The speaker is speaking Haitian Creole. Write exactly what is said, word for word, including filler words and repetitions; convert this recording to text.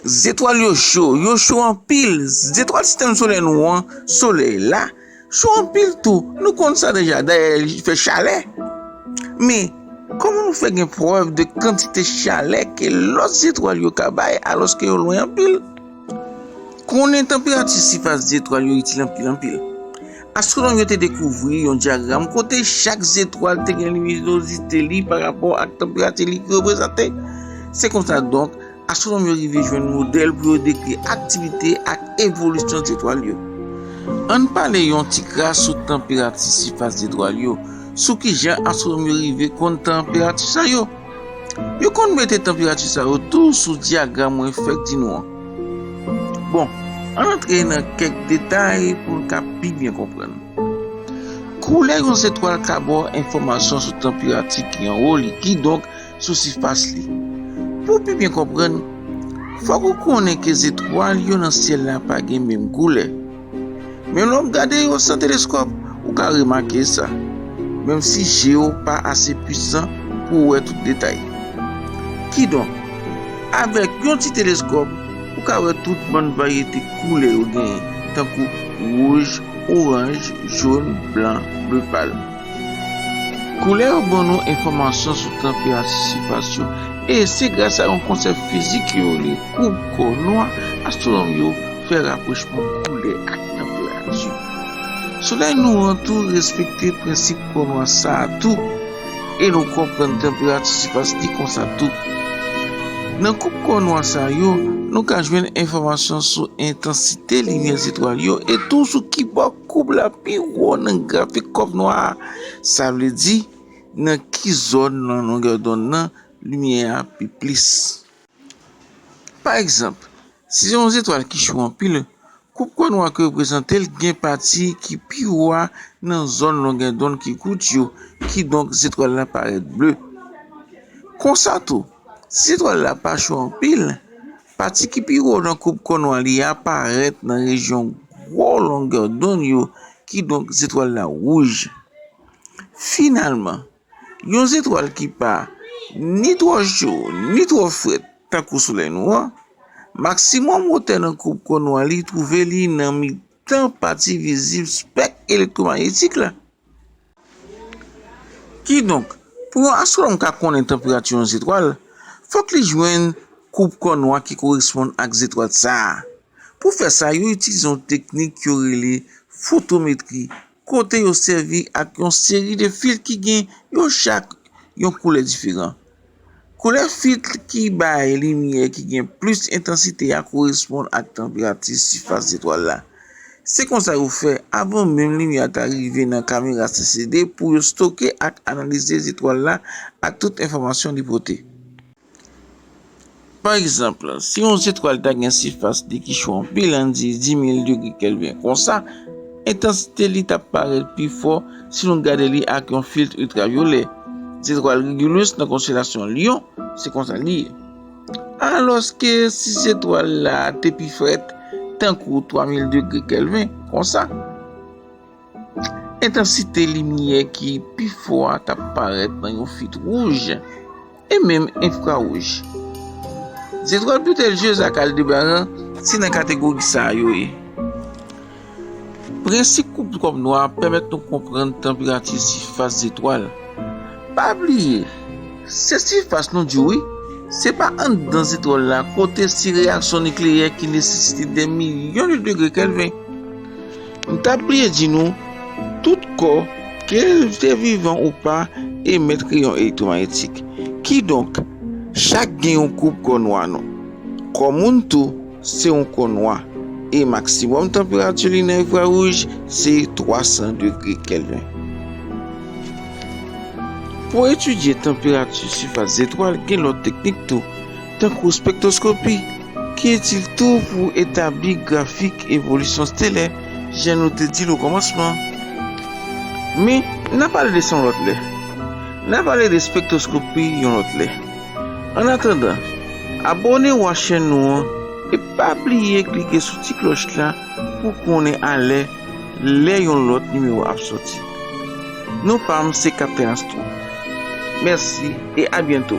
Zetwal yo cho, yo cho anpil. Zetwal sistèm solè nou an, Solèy la, cho anpil tou. Nou konn sa deja, dayè li fè chalè. Men, kòman nou fè gen prèv de kantite chalè ke lòt zetwal yo ka bay alòske yo lwen anpil? Konnen tanperati sifas zetwal yo itil anpil anpil. Astwonòm yo te dekouvri yon dyagram kote chak zetwal te gen liminozite li pa rapò ak tanperati li ki reprezante. Se konsa donk, astwonòm yo rive jwenn modèl pou yo dekri aktivite ak evolisyon zetwal yo. Ann pale yon ti kras sou tanperati sifas zetwal yo, sou kijan astwonòm yo rive konn tanperati sa yo. Yo konn mete tanperati sa yo tou sou dyagram mwen fèk di nou an. Bon, ann antre nan kèk detay pou n ka pi byen konprann. Koulè yon zetwal ka ba w enfòmasyon sou tanperati ki anwo li, kidonk sou sifas li. Pou w pi byen konprann, fòk ou konnen ke zetwal yo nan syèl la pa gen menm koulè. Men lè w ap gade yo san teleskòp, ou ka remake sa, menm si je w pa ase pwisan pou w wè tout detay. Kidonk, avèk yon ti teleskòp, ou ka wè tout bann varyete koulè yo genyen, tankou wouj, oranj, jòn, blan, ble pal. Koulè yo ban nou enfòmasyon sou tanperati sifas yo, e se gras a yon konsèp fizik yo rele koub kò nwa, astwonòm yo fè rapwochman koulè ak tanperati. Solèy nou an tou respekte prensip kò nwa sa a tou, e nou konprann tanperati sifas li konsa tou. Nan koub kò nwa sa yo, nou ka jwenn enfòmasyon sou entansite limyè zetwal yo e tou sou ki bò koub la pi wo nan grafik kòb nwa a, sa vle di, nan ki zòn nan longè donn nan limyè a pi plis. Pa egzanp, si se yon zetwal ki cho anpil, koub kò nwa ki reprezante l gen pati ki pi wo a nan zòn longè donn ki kout yo, kidonk zetwal la parèt ble. Konsa tou, si zetwal la pa cho anpil, pati ki pi wo nan koub kò nwa li a parèt nan rejyon gwo longè donn yo, kidonk zetwal la wouj. Finalman, yon zetwal ki pa ni twò cho, ni twò frèt, tankou Solèy nou an, maksimòm wotè nan koub kò nwa li twouve li nan mitan pati vizib spèk elektwomayetik la. Kidonk, pou yon astwonòm ka konnen tanperati yon zetwal, fòk li jwenn koub kò nwa ki koresponn ak zetwal sa a. Pou fè sa, yo itilize yon teknik yo rele fotometri, kote yo sèvi ak yon seri de filt ki gen yo chak yon koulè diferan. Koulè filt ki bay limyè ki gen plis entansite a koresponn ak tanperati sifas zetwal la. Se konsa yo fè avan menm limyè a ta rive nan kamera C C D pou yo stoke ak analize zetwal la ak tout enfòmasyon li pote. Pa egzanp, si yon zetwal ta gen sifas li ki cho anpil, ann di dis mil degre Kelvin konsa, entansite li t ap parèt pi fò si nou gade li ak yon filt iltravyolè. Zetwal Regulus nan konstelasyon Lyon, se konsa li ye. Alòske si zetwal la te pi frèt, tankou twa mil degre Kelvin konsa, entansite limyè ki pi fò a t ap parèt nan yon filt wouj e menm enfrawouj. Zetwal Betelgeuse ak Aldebaran se nan kategori sa a yo ye. Prensip koub kò nwa a pèmèt nou konprann tanperati sifas zetwal. Pa bliye, se sifas nou di wi, se pa anndan zetwal la kote se reyaksyon nikleyè ki nesesite dè milyon de degre Kelvin. M t ap bliye di nou, tout kò, ke l te vivan ou pa, emèt reyon elektwomayetik. Kidonk, chak gen yon koub kò nwa non. Kò moun tou, se yon kò nwa, e maksimòm tanperati li nan enfrawouj se twa san degre Kelvin. Pou etidye tanperati sifas zetwal, gen lòt teknik tou, tankou spektwoskopi, ki itil tou pou etabli grafik evolisyon stelè, jan nou te di l okòmansman. Men, n a pale de sa yon lòt lè. N a pale de spektwoskopi yon lòt lè. Annatandan, abòne w a chèn nou an e pa bliye klike sou ti klòch la pou konnen alè lè yon lòt nimewo ap sòti. Non pa m se Kaptèn Astro. Mèsi e a byento.